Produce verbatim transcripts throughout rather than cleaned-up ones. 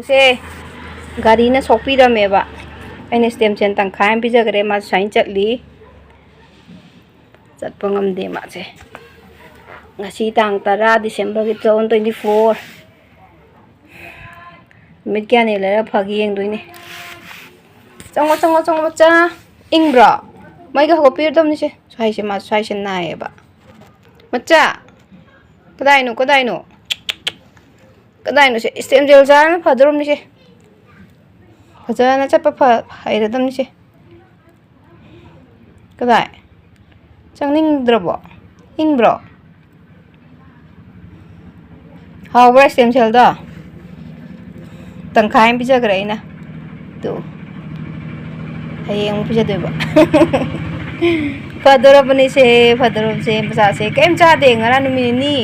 ꯁꯦ, ꯒꯥꯔꯤꯅ ꯁꯣꯛꯄꯤꯔꯝꯃꯦꯕ꯫ ꯑꯩꯅ stem cell ꯇꯪꯈꯥꯏ ꯑꯃ ꯄꯤꯖꯈ꯭ꯔꯦ, ꯃꯥ ꯁꯨꯃꯥꯏꯅ ꯆꯠꯂꯤ꯫ ꯆꯠꯄ ꯉꯝꯗꯦ ꯃꯥꯁꯦ꯫ ꯉꯁꯤ ꯇꯥꯡ ꯇꯔꯥ, December ꯒꯤ two thousand twenty four꯫ ꯅꯨꯃꯤꯠ ꯀꯌꯥꯅꯤ ꯂꯩꯔ ꯐꯒꯦ ꯌꯦꯡꯗꯣꯏꯅꯦ꯫ ꯆꯪꯉꯣ, ꯆꯪꯉꯣ, ꯆꯪꯉꯣ, ꯃꯆꯥ꯫ ꯏꯪꯕ꯭ꯔꯣ? ꯃꯩꯒ ꯍꯧꯒꯠꯄꯤꯔꯗꯕꯅꯤꯁꯦ꯫ ꯁ꯭ꯋꯥꯏꯁꯦ, ꯃꯥ ꯁ꯭ꯋꯥꯏꯁꯦ ꯅꯥꯏꯌꯦꯕ꯫ ꯃꯆꯥ! ꯀꯗꯥꯏꯅꯣ, ꯀꯗꯥꯏꯅꯣ? ꯀꯗꯥꯏꯅꯣ ꯁꯦ? Stem cell ꯆꯥꯔꯅ ꯐꯗꯧꯔꯕꯅꯤꯁꯦ꯫ ꯐꯖꯅ ꯆꯠꯄ ꯐ-, ꯍꯩꯔꯗꯕꯅꯤꯁꯦ꯫ ꯀꯗꯥꯏ? ꯆꯪꯅꯤꯡꯗ꯭ꯔꯕꯣ? ꯏꯪꯕ꯭ꯔꯣ? ꯍꯥꯎꯕ꯭ꯔꯥ stem cell ꯗꯣ? ꯇꯪꯈꯥꯏ ꯑꯃ ꯄꯤꯖꯈ꯭ꯔꯦ ꯑꯩꯅ꯫ ꯇꯨ꯫ ꯍꯌꯦꯡ ꯑꯃꯨꯛ ꯄꯤꯖꯗꯣꯏꯕ꯫ ꯐꯗꯣꯔꯕꯅꯤꯁꯦ, ꯐꯗꯣꯔꯕꯁꯦ, ꯃꯆꯥꯁꯦ꯫ ꯀꯩꯝ ꯆꯥꯗꯦ ꯉꯔꯥꯡ ꯅꯨꯃꯤꯠ ꯅꯤꯅꯤ꯫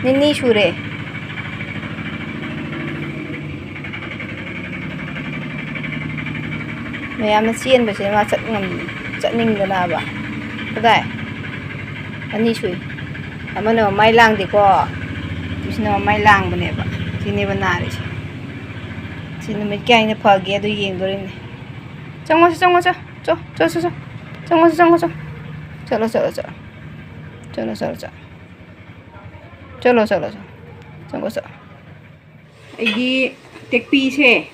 ꯅꯤꯅꯤ ꯁꯨꯔꯦ꯫ ꯃꯌꯥꯝꯅ ꯆꯦꯟꯕꯁꯦ ꯃꯥ ꯆꯠ ꯉꯝ-, ꯆꯠꯅꯤꯡꯗꯅꯕ꯫ ꯀꯗꯥꯏ? ꯑꯅꯤ ꯁꯨꯏ꯫ ꯑꯃꯅ ꯃꯃꯥꯏ ꯂꯥꯡꯗꯦꯀꯣ꯫ ꯁꯤꯅ ꯃꯃꯥꯏ ꯂꯥꯡꯕꯅꯦꯕ꯫ ꯁꯤꯅꯦꯕ ꯅꯥꯔꯤꯁꯦ꯫ ꯁꯤ ꯅꯨꯃꯤꯠ ꯀꯌꯥꯅꯤꯅ ꯐꯒꯦ ꯑꯗꯨ ꯌꯦꯡꯗꯣꯔꯤꯕꯅꯦ꯫ ꯆꯪꯉꯣ, ꯆꯪꯉꯣ, ꯆꯣ꯫ ꯆꯣ, ꯆꯣ, ꯆꯣ, ꯆꯣ꯫ ꯆꯪꯉꯣ, ꯆꯪꯉꯣ, ꯆꯣ꯫ ꯆꯠꯂꯣ, ꯆꯠꯂꯣ, ꯆꯠꯂꯣ꯫ ꯆꯠꯂꯣ, ꯆꯠꯂꯣ, ꯆꯠꯂꯣ꯫ ꯆꯠꯂꯣ, ꯆꯠꯂꯣ, ꯆꯠꯂꯣ꯫ ꯆꯪꯉꯣ, ꯆꯠꯂꯣ꯫ ꯑꯩꯒꯤ ꯇꯦꯛꯄꯤꯁꯦ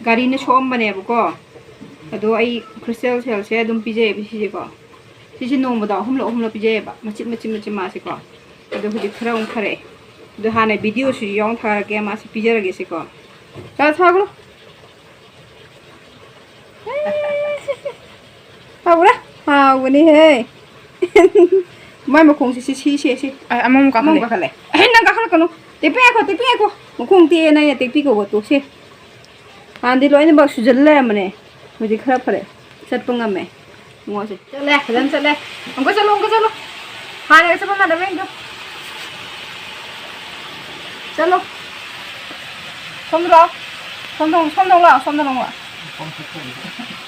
ꯒꯥꯔꯤꯅ ꯁꯣꯛꯑꯝꯕꯅꯦꯕꯀꯣ꯫ ꯑꯗꯣ ꯑꯩ crystal cell ꯁꯦ ꯑꯗꯨꯝ ꯄꯤꯖꯩꯌꯦꯕ ꯁꯤꯁꯦꯀꯣ꯫ ꯁꯤꯁꯦ ꯅꯣꯡꯃꯗ ꯑꯍꯨꯝꯂꯛ, ꯑꯍꯨꯝꯂꯛ ꯄꯤꯖꯩꯌꯦꯕ꯫ ꯃꯆꯤꯠ, ꯃꯆꯤꯠ, ꯃꯆꯤꯠ ꯃꯥꯁꯦꯀꯣ꯫ ꯑꯗꯣ ꯍꯧꯖꯤꯛ ꯈꯔ ꯑꯃꯨꯛ ꯐꯔꯛꯑꯦ꯫ ꯑꯗꯣ ꯍꯥꯟꯅ video ꯁꯨ ꯌꯥꯎꯅ ꯊꯥꯔꯛꯀꯦ, ꯃꯥꯁꯦ ꯄꯤꯖꯔꯒꯦꯁꯦꯀꯣ꯫ ꯆꯥ ꯊꯥꯒ꯭ꯔꯣ꯫ ꯍꯥꯎꯕ꯭ꯔꯥ? ꯍꯥꯎꯕꯅꯤꯍꯦ꯫ ꯃꯥꯏ ꯃꯈꯣꯡꯁꯤ, ꯁꯤ, ꯁꯤ, ꯁꯤ, ꯁꯤ꯫ ꯑ, ꯑꯃꯃꯨꯛ ꯀꯥꯈꯠꯂꯦ꯫ ꯑꯃꯃꯨꯛ ꯀꯥꯈꯠꯂꯦ꯫ ꯑꯦ, ꯅꯪ ꯀꯥꯈꯠꯂꯛꯀꯅꯨ꯫ ꯇꯦꯛꯄꯤ ꯉꯥꯏꯈꯣ, ꯇꯦꯛꯄꯤ ꯉꯥꯏꯈꯣ꯫ ꯃꯈꯣꯡ ꯇꯦꯛꯑꯦꯅ ꯑꯩꯅ ꯇꯦꯛꯄꯤ ꯀꯧꯕ ꯇꯣꯛꯁꯦ꯫ ꯍꯥꯟꯅꯗꯤ ꯂꯣꯏꯅꯃꯛ ꯁꯨꯖꯜ ꯂꯩꯔꯝꯕꯅꯦ꯫ ꯍꯧꯖꯤꯛ ꯈꯔ ꯐꯔꯦ꯫ ꯆꯠꯄ ꯉꯝꯃꯦ꯫ ꯉꯣꯁꯦ꯫ ꯆꯠꯂꯦ, ꯐꯖꯅ ꯆꯠꯂꯦ꯫ ꯑꯃꯨꯛꯀ ꯆꯠꯂꯣ, ꯑꯃꯨꯛꯀ ꯆꯠꯂꯣ꯫ ꯍꯥꯟꯅꯒ ꯆꯠꯄ ꯃꯥꯟꯅꯕ ꯌꯦꯡꯉꯨ꯫ ꯆꯠꯂꯣ꯫ ꯁꯣꯝꯗ ꯂꯥꯛꯑꯣ꯫ ꯁꯣꯝꯗ ꯑꯃꯨꯛ, ꯁꯣꯝꯗ ꯑꯃꯨꯛ ꯂꯥꯛꯑꯣ, ꯁꯣꯝꯗ ꯑꯃꯨꯛ ꯂꯥꯛꯑꯣ꯫